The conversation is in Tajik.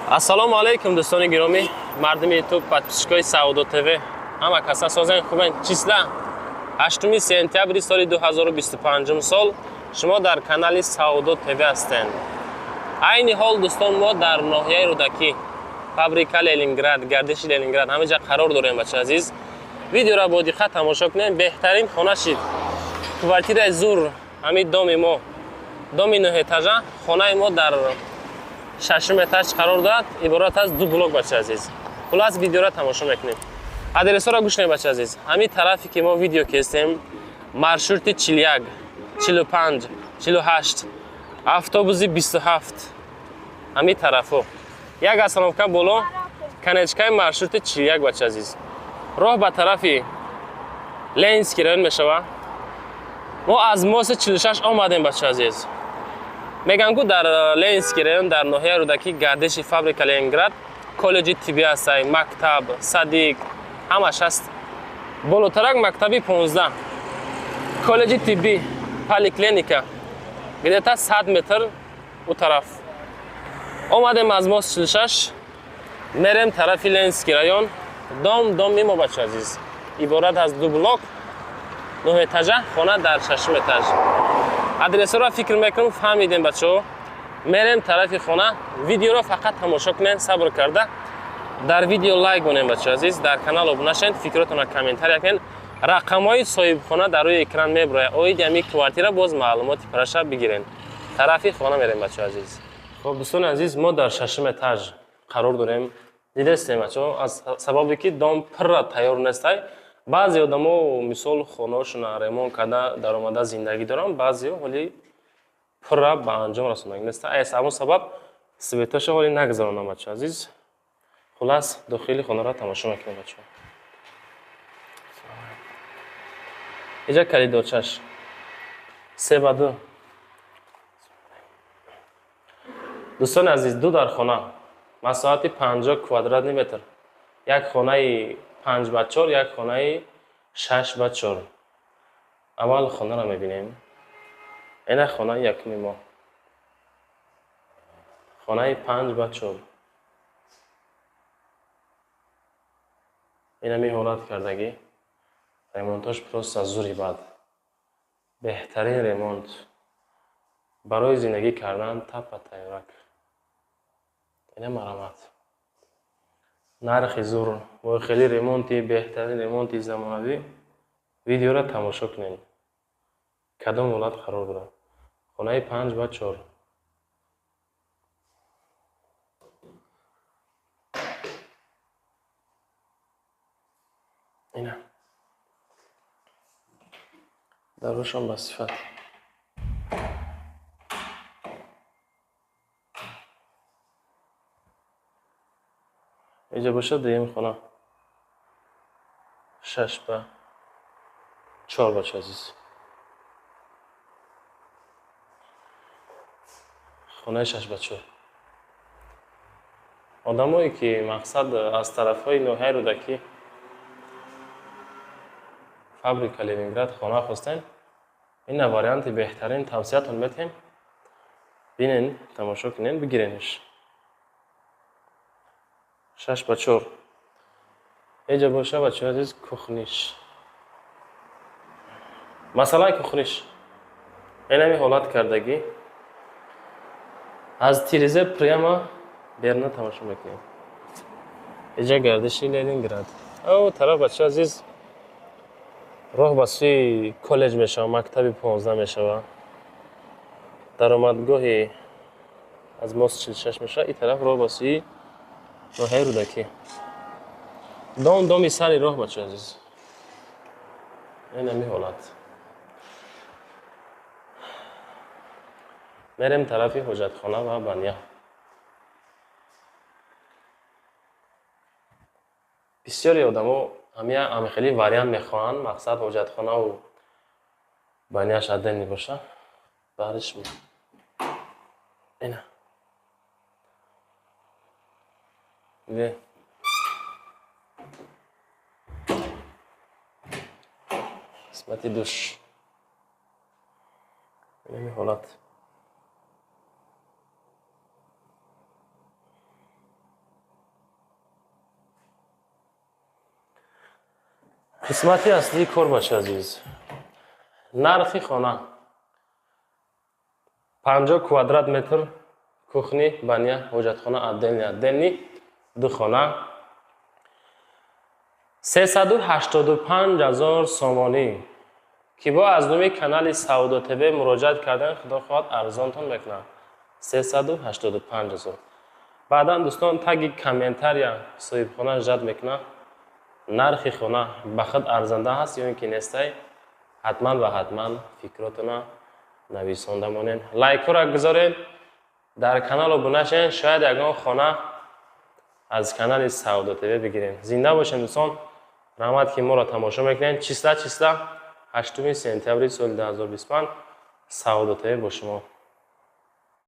Ассалому алайкум, дӯстони гиромӣ, мардуми Ютуб, подписчикои Савдо ТВ. Ҳама каса созен, хубен. Числа 8 сентябри соли 2025 сол шумо дар канали Савдо ТВ ҳастед. Айни ҳол, дӯстон, мо дар ноҳияи Рӯдакӣ, фабрика Ленинград, гардиши Ленинград, ҳама ҷа қарор дорем, бача азиз. Видеоро бо диққат тамошо кунем. Беҳтарин хона шид. Квартираи зур, ҳамин доми мо. Доми нӯҳэтажа, хонаи мо дар шашум этаж қарор дорад, иборат аз ду блок, бача азиз. Хулас, видеоро тамошо мекунем. Адресҳоро гӯш кунем, бача азиз. Ҳамин тарафе ки мо видео кестем, маршрути 41, 45, 48, автобуси 27, ҳамин тарафҳо. Як остановка боло, конечкаи маршрути 41, бача азиз. Роҳ ба тарафи Ленинский район мешава. Мо аз мост 46 омадем, бача азиз. Мегӯям ку, дар Ленинский район, дар ноҳияи Рӯдакӣ, гардиши фабрика Ленинград, коллеҷи тиббӣ ҳастай, мактаб, садик, ҳамаш ҳаст. Болотарак мактаби 15, коллеҷи тиббӣ, поликлиника, где-то 100 метр у тараф. Омадем аз мост 46, мерем тарафи Ленинский район. Дом, доми мо, бача азиз, иборат аз ду блок, нӯҳэтажа, хона дар шашум этаж. Адресҳоро фикр мекунам фаҳмидем, бачаҳо. Мерем тарафи хона. Видеоро фақат тамошо кунем, сабр карда. Дар видео лайк монем, бачаҳо азиз, дар канал обуна шавед, фикротонро комментария кунед. Рақамҳои соҳибхона дар рӯи экран меброяд. Оиди ҳамин квартира боз маълумоти пурраша бигирем. Тарафи хона мерем, бачаҳо азиз. Хоб, дӯстони азиз, мо дар шашум этаж қарор дорем. Дидестем, бачаҳо, аз сабабе ки дом пурра тайёр нестай, баъзе одамо, мисол, хонаҳошона ремонт карда даромада зиндагӣ доранд, баъзеҳо ҳоли пурра ба анҷом расондагӣ неста. Аз ҳамон сабаб светоша ҳоли нагузаронам, бачаҳо азиз. Хулас, дохили хонаро тамошо мекунем, бачаҳо. Иҷа коридорчаш 3 ба 2. Дӯстони азиз, ду дар хона, масоҳати 50 квадратный метр, як хонаи 5 ба 4, як хонаи 6 ба 4. Аввал хонаро мебинем. Ина хонаи якуми мо, хонаи 5 ба 4. Инами ҳолат кардагӣ, ремонтош просто зури бад, беҳтарин ремонт, барои зиндагӣ кардан тапа тайёрак. Ина марамат, нархи зур, бо хеле ремонти беҳтарин, ремонти замонавӣ. Видеоро тамошо кунед, кадом ҳолат қарор дорад хонаи 5 ба 4. Ина дарошон ба сифат. Иҷа бошад дуюми хона, 6 ба 4, бача азиз, хонаи 6 ба 4. Одамое ки, мақсад, аз тарафҳои ноҳияи Рӯдакӣ, фабрика Ленинград хона хостем, ина варианти беҳтарин тавсиятон метиҳем. Бинен, тамошо кунен, бигиренш. 6 ба 4. Иҷа боша, бачаҳо азиз, кухниш. Масалан, кухниш инами ҳолат кардагӣ, аз тиреза прямо берна тамошо мекунем. Иҷа гардиши Ленинград. О тараф, бачаҳо азиз, роҳ ба сӯи коллеҷ мешава, мактаби 15 мешава, даромадгоҳи аз мост 46 мешава. Ин тараф роҳ ба сӯи ноҳияи Рӯдакӣ. Дом, доми сари роҳ, бачаҳо азиз. Инами ҳолат. Мерем тарафи ҳоҷатхона ва баня. Бисёре одамо ҳамия ҳамихели вариант мехоҳанд, мақсад, ҳоҷатхонаву баняш отдельный боша. Баъди шумо ина де қисмати душ, инами ҳолат. Қисмати аслии кор, бачи азиз, нархи хона: 50 квадрат метр, кухня, баня, ҳоҷатхона отдельный, отдельный, ду хона, 385 000 сомонӣ. Ки бо аз номи канали Савдо ТВ муроҷиат кардан, худо хоҳад, арзонтон мекунад, 385 000. Баъдан, дӯстон, таги комментария соҳибхона ждать мекунад, нархи хона ба худ арзанда ҳаст ё ин ки нестай. Ҳатман ва ҳатман фикротона нависонда монед, лайкҳоро гузоред, дар канал обуна шавед, шояд ягон хона аз канали Савдо ТВ бигирем. Зинда бошем, дӯстон, раҳмат, ки моро тамошо мекунед. Числа 8 сентябри соли 2025, Савдо ТВ бо шумо.